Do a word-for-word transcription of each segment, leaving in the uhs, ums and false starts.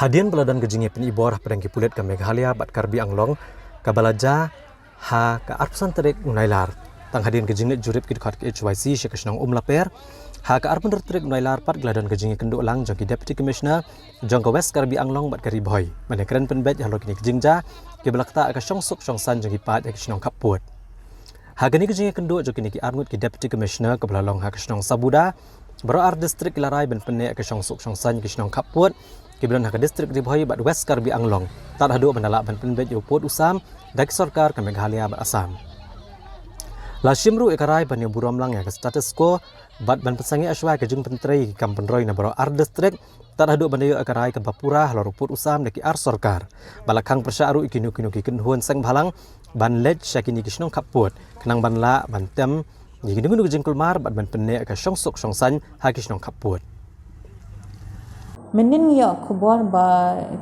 Hadien ba la don ka jingïapynibor hapdeng ki pulit ka Meghalaya bad Karbi Anglong, kaba la jia ha ka arphew san tarik u Nailar. Tang hadien ka jingleit jurip ki dkhot ka H Y C sha ka shnong Umlaper, ha ka arphew hynriew tarik u Nailar pat ka la don ka jingïakynduh lang jong ki Deputy Commissioner jong ka West Karbi Anglong bad ka Ri Bhoi ban ïakren pynbeit halor kine ki jingjia kiba la ktah ka shongsuk shongsaiñ jong ki paid ha ki shnong khappud. Ha kane ka jingïakynduh jong kine ki arngut ki Deputy Commissioner kaba la long ha ka shnong Sabuda, baroh ar district ki la rai ban pynneh ka shongsuk shongsaiñ ki shnong khappud kiba don ha ka district Ri Bhoi bad West Karbi Anglong, tad haduh ban da lah ban pynbeit ïa u pud u sam da ki sorkar ka Meghalaya bad Assam. La shim ruh ïa ka rai ban ïa burom lang ïa ka status quo bad ban pynsangeh shuwa ïa ka jingpyntrei ïa ki kam pynroi na baroh ar district, tad haduh ban da ïoh ïa ka rai kaba pura halor u pud u sam da ki ar sorkar. Ba la khang pyrshah ruh ïa kino kino ki kynhun seng bhalang ban leit sha kine ki shnong khappud khnang ban lah ban tem ïa kino kino ki jingkulmar bad ban pynneh ka shongsuk shongsaiñ ha ki shnong khappud. Mynnin ngi ïoh khubor ba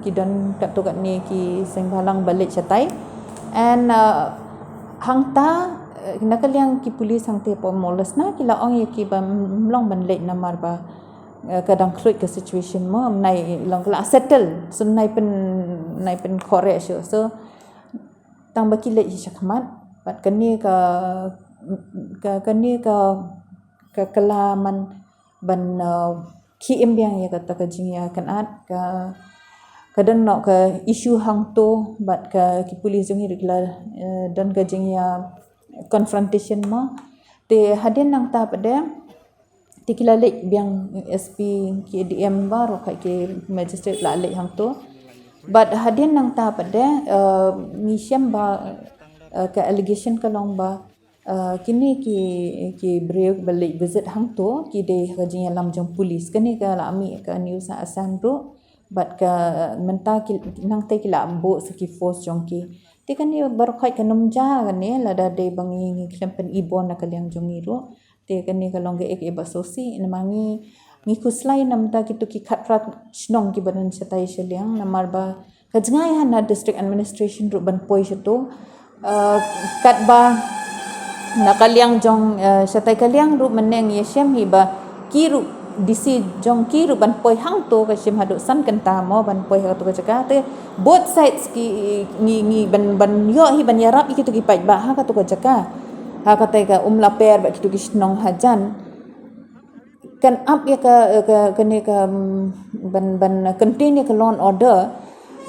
ki don katto katne ki seng bhalang ba leit shatai. And uh, hangta uh, na ka liang ki pulit hangta hapoh Mawlysna ki la ong ïa ki ba ym long ban leit namar ba uh, ka dang khluit ka situation mo, mynta long ka la settle, so mynta pyn mynta pynkhore shuh. So tang ba ki leit hi shakhmat bad kane ka ka kane ka ka kylla man ban uh, khie im biang ïa kata ka jingïakynad ka ka don noh ka issue hangto bad ka ki pulit jong ngi ruh ki la uh, don ka jingïa confrontation mo. Te hadien nangta pat de te ki la leit biang S P, ki D M baroh ki magistrate la leit hangto. Bad hadien nangta pat de uh, ngi shem ba uh, ka allegation ka long ba uh, kine ki ki briew ba leit visit hangto ki dei ha ka jingïalam jong pulit. Kane ka la mih ka news ha Assam ruh. Bad ka mynta ki nangta ki la buh sa ki force jong ki. Te kane baroh ka nym jia kane lada dei ba ngi ngi khlem pynibor na ka liang jong ngi ruh. Te kane ka long kaei kaei ba sngewsih namar ngi ngi khuslai namar kito ki khatphra shnong kiba don shatai shaliang namar ba ka jngai ha na district administration ruh ban poi shato. Uh, katba na ka liang jong uh, shatai ka liang ruh mynne ngi shem hi ba ki ruh D C jong ki ruh ban poi hangto ka shem haduh san kynta mo ban poi ha kato ka jaka te both sides ki ngi ngi ban ban ïoh hi ban ïarap ïa kito ki paidbah ha kato ka jaka. Ha katai ka Umlaper bad kito ki shnong hajan. Kan ap ïa ka ka kane ka mm, ban ban contain ïa ka law and order.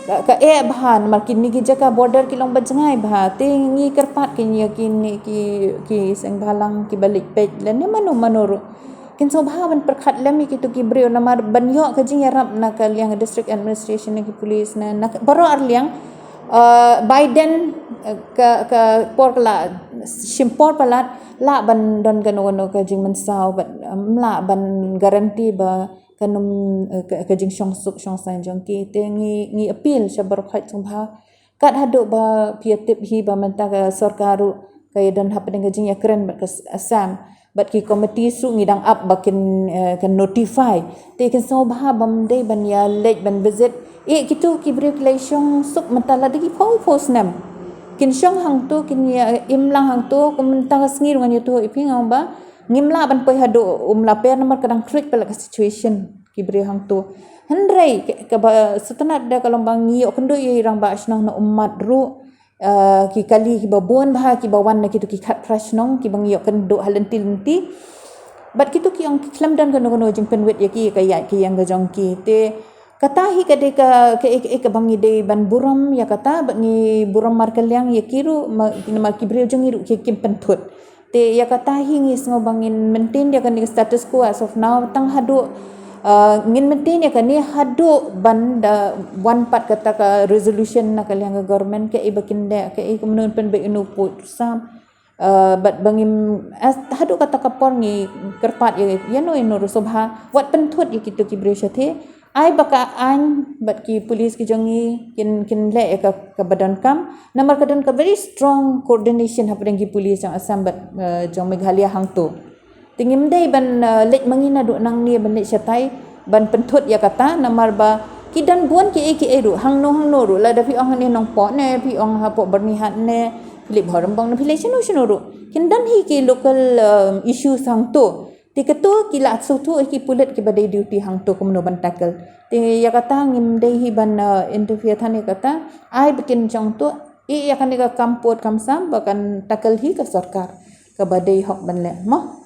Ka, ka eh bha namar kine ki jaka border ki long ba jngai bha te ngi kyrpad kine ïa kine ki ki seng bhalang kiba leit peit lane mano mano ruh. Kin sngewbha ban pyrkhat lem ïa kito ki briew namar ban ïoh ka jingïarap na ka liang district administration na ki police na, na baroh ar liang. Uh, Biden uh, ka ka por ka la shim por palat lah ban don kano kano ka jingmynsaw bad um, lah ban guarantee ba kan um, uh, ka, ka jingshongsuk shongsaiñ jong ki te ngi ngi appeal sha baroh khoit sngewbha kat haduh ba phi ïa tip hi ba mynta ka sorkar ruh ka ïa don hapdeng ka jingïakren bad ka Assam bad ki committee ruh ngi dang ap ba kin uh, kan notify te kin sngewbha bam dei ban ïa leit ban visit. Eh kito ki briew ki la shongsuk mynta la da ki phew phew snem. Kin shong hangto kin ïa im lang hangto kum mynta ka sngi ruh ngan ïathuh ïa phi nga ong ba ngim lah ban poi haduh Umlaper namar ka dang khluit palat ka situation ki briew hangto. Hynrei kaba sngewtynnat da ka long ba ngi ïoh kynduh ïa i rangbah shnong na Ummat ruh uh, ki kali kiba bun bha kiba wan na kito ki khatphra shnong kiba ngi ïoh kynduh ha lynti lynti. Bad kito ki ong ki khlem don kano kano jingpynwit ïa ki ka ïaid ka ïeng ka jong ki te kata hi ka dei ka ka ek ek kaba ngi dei ban burom ïa kata bad ngi burom markylliang ïa ki ruh namar ki briew jong ngi ruh ki kim pynthut. Te ïa kata hi ngi sngew ba ngin maintain ïa kane ka status quo as of now tang haduh uh, ngin maintain ïa kane haduh ban da wan pat kata ka resolution na ka liang ka government kaei ba kin dei kaei kumno pynbeit ïa u pud u sam. Uh, bad ba ngim haduh kata ka por ngi kyrpad ïa ïano ïano ruh sngewbha wat pynthut ïa kito ki briew shatei. Ai ba ka aiñ bad ki police ki jong ngi kin kin leh ïa ka kaba donkam namar ka don ka very strong coordination hapdeng ki police jong Assam bad uh, jong Meghalaya hangto. Te ngim dei ban uh, leit ma ngi naduh nangne ban leit shatai ban pynthut ïa kata namar ba ki don bun kiei kiei ruh hangno hangno ruh lada phi ong hangne Nongpoh ne phi ong hapoh Byrnihat ne phi leit Bhoirymbong ne phi leit shano shano ruh kin don hi ki local uh, issues hangto. Te katu ki la sngewthuh ïa ki pulit kiba dei duty hangto kumno ban tackle. Te ïa kata ngim dei hi ban, uh, interfere than ïa kata. Ai ba kin jong to, ïa kane ka kam pud kam sam ba kan tackle hi ka sorkar kaba dei hok ban leh mo.